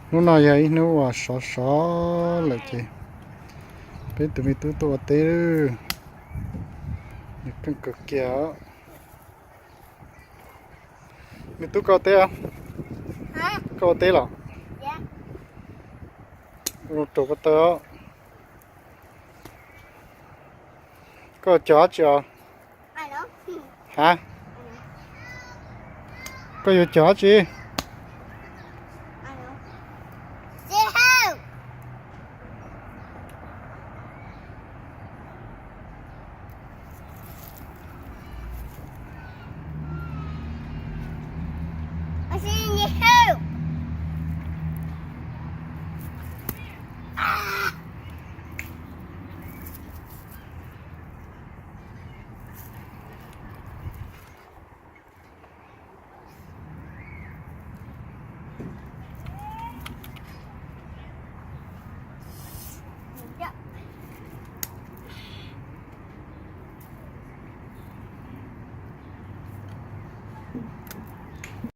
Hnub no yog ib hnub uas sov sov lawm ces peb tus me tub tuaj ua teb, nws keej kawg kiag. Me tub, koj ua teb, koj ua teb los? Ua rau ko taw. Koj cog dab tsi os? Ha? Koj yuav cog dab tsi?